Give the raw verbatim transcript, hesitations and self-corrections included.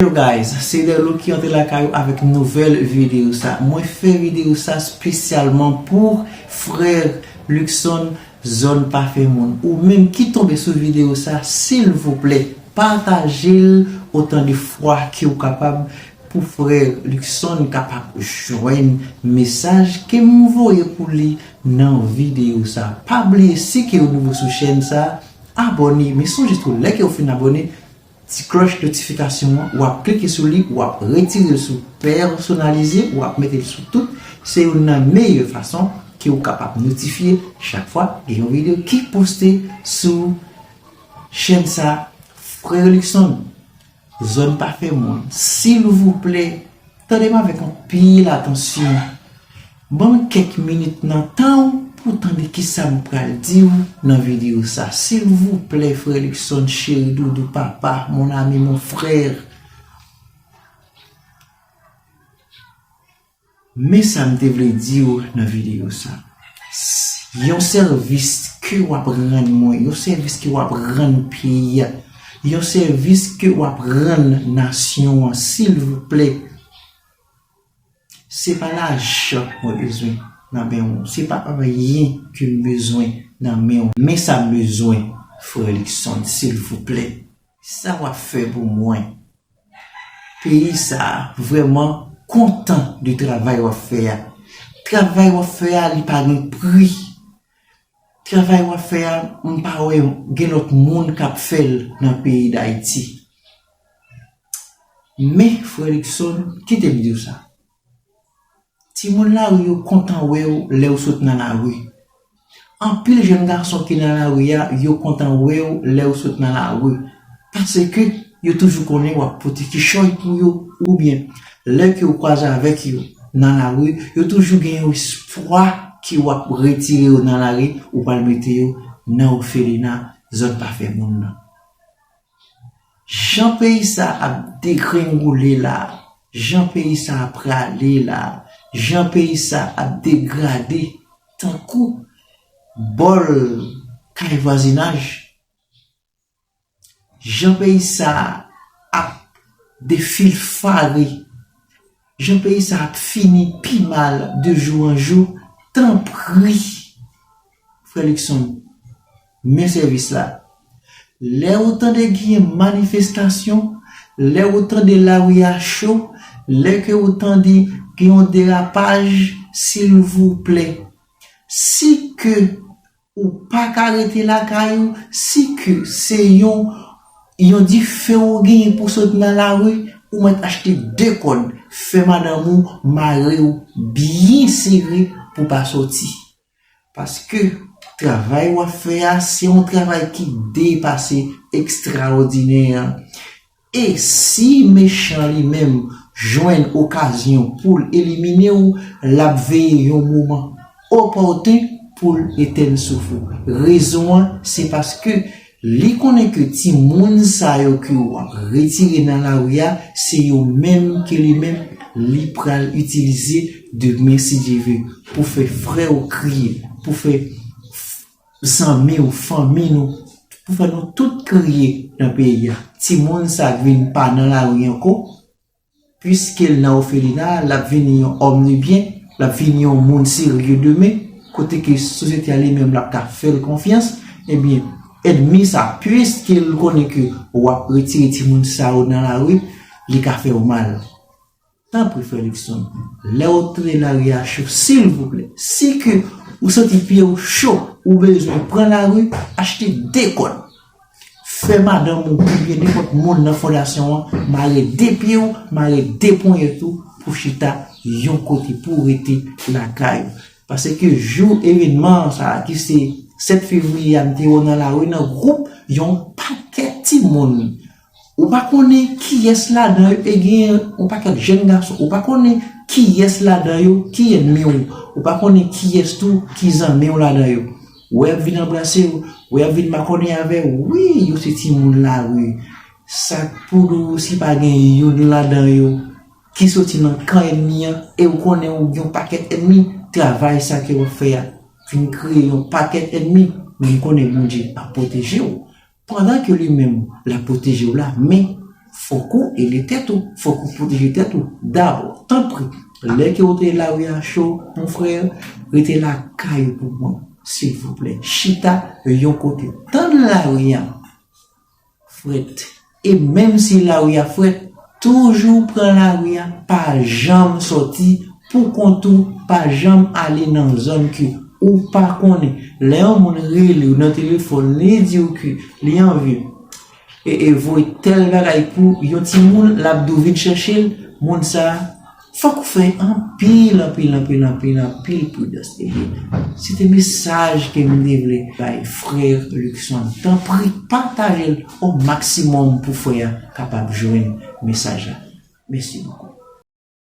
Hello guys, se Delo ki antre lakay ou avèk nouvèl videyo sa. Mwen fè videyo sa espesyalman pou frè Luckson, zòn pa fè moun. Ou menm ki tonbe sou videyo sa, silvouplè, pataje l otan de fwa ke w kapab pou frè Luckson kapab jwenn mesaj ke m voye pou li nan videyo sa. Pa bliye, si ke w nouvo sou chèn sa, abòne, men sonje tou, lè ke w fin abòne, ti klòch notifikasyon an, w ap klike sou li, w ap retire l sou pèsonalize, w ap mete l sou tout. Se youn nan meyè fason ke w kapab notifye chak fwa gen yon videyo ki poste sou chèn sa, frè Luckson, zòn pa fè moun. Silvouplè, tande m avèk anpil atansyon. Ban m kèk minit nan tan w pou w tande kisa m pral di w nan videyo sa. Silvouplè, frè Luckson, cheri, doudou, papa, mon ami, mon frère. Men sa m te vle di w nan videyo sa. Yon sèvis ke w ap rann mwen, yon sèvis ke w ap rann peyi a, yon sèvis ke w ap rann nasyon an, silvouplè. Se pa lajan mwen bezwen nan men w. Se pa anyen ke m bezwen nan men w. Men sa m bezwen, frè Luckson, silvouplè. Sa w ap fè pou mwen. Peyi sa a vrèman kontan de travay w ap fè a. Travay w ap fè a, li pa gen pri. Travay w ap fè a, m pa wè gen lòt moun k ap fè l nan peyi Dayiti. Men, frè Luckson, kite m di w sa. Timoun lari yo kontan wè w lè w sot nan lari. Anpil jèn gason ki nan lari a, yo kontan wè w lè w sot nan lari. Paske yo toujou konnen w ap pote kichòy pou yo, oubyen lè ke w kwaze avèk yo nan lari, yo toujou gen yon espwa ke w ap retire yo nan lari, ou pral mete yo nan òfelina, zòn pa fè moun nan. Jan peyi sa ap degrengole la, jan peyi sa ap prale la, jan peyi sa ap degrade tankou bòl kay vwazinaj, jan peyi sa ap defilfare, jan peyi sa ap fini pi mal de jou an jou, tanpri, frè Luckson, men sèvis la. Lè ou tande gen manifestasyon, lè ou tande lari a cho, lè ke ou tande gen yon derapaj, silvouplè, si ke ou pa ka rete lakay ou, si ke se yon, yon dife ou genyen pou sot nan lari, ou mèt achte de kòd, fè madanm ou mare w byen sere pou pa soti. Paske travay w ap fè a, se yon travay ki depase, ekstraòdinè. E si mechan li menm jwenn okazyon pou l elimine w, l ap veye yon moman opòten pou l etèn souf ou. Rezon an, se paske li konnen ke timoun sa yo ke w ap retire nan lari a, se yo menm ke li menm, li pral itilize demen, si Dye ve, pou fè frè w kriye, pou fè zanmi w, fanmi nou, pou fè nou tout kriye nan peyi a. Timoun sa k vin pa nan lari ankò, piske l nan òfelina, l ap vin yon òm de byen, l ap vin yon moun serye demen, kote ke sosyete a li menm l ap ka fè l konfyans, ebyen, ènmi sa, piske l konnen ke w ap retire timoun sa yo nan lari, li ka fè w mal. Tanpri, frè Luckson, lè w tande lari a cho, silvouplè, si ke ou santi pye w cho, ou bezwen pran lari, achte de kòd. Fè madanm ou oubyen nenpòt moun nan fondasyon an mare de pye w, mare de ponyèt ou pou chita yon kote, pou w rete lakay ou. Paske jou evènman sa a, ki se sèt fevriye a, m te wè w nan lari nan gwoup yon pakèt timoun. Ou pa konnen kiyès ladan yo, e gen yon pakèt jèn gason, ou pa konnen kiyès ladan yo ki ènmi w, ou pa konnen kiyès tou ki zanmi w ladan yo. Ou wè y ap vin anbrase w, ou wè y ap vin makònen avè w, wi, yo se timoun lari. Sa k pou di w si pa gen youn ladan yo ki soti nan kan ènmi an, e ou konnen ou gen yon pakèt ènmi, travay sa ke w ap fè a vin kreye yon pakèt ènmi, men m konnen Bondye ap pwoteje w. Pandan ke li menm l ap pwoteje w la, men Fòk ou ede tèt ou, fòk ou pwoteje tèt ou dabò. Tanpri, lè ke w te lari a cho, mon frè, rete lakay ou pou mwen, silvouplè. Chita yon kote. Tann lari a frèt. E menm si lari a frèt, toujou pran lari a, pa janm sòti pou kont ou, pa janm ale nan zòn ke ou pa konnen. Lè yon moun rele w nan telefòn, li di w ke li anvi e, e voye tèl bagay pou yon timoun, l ap di w vin chèche l, moun sa a, fòk ou fè anpil, anpil, anpil, anpil, anpil pridans. Ebyen, se te mesaj ke m te vle bay frè Luckson. Tanpri, pataje l o maksimòm pou frè a kapab jwenn mesaj la. Mèsi bokou.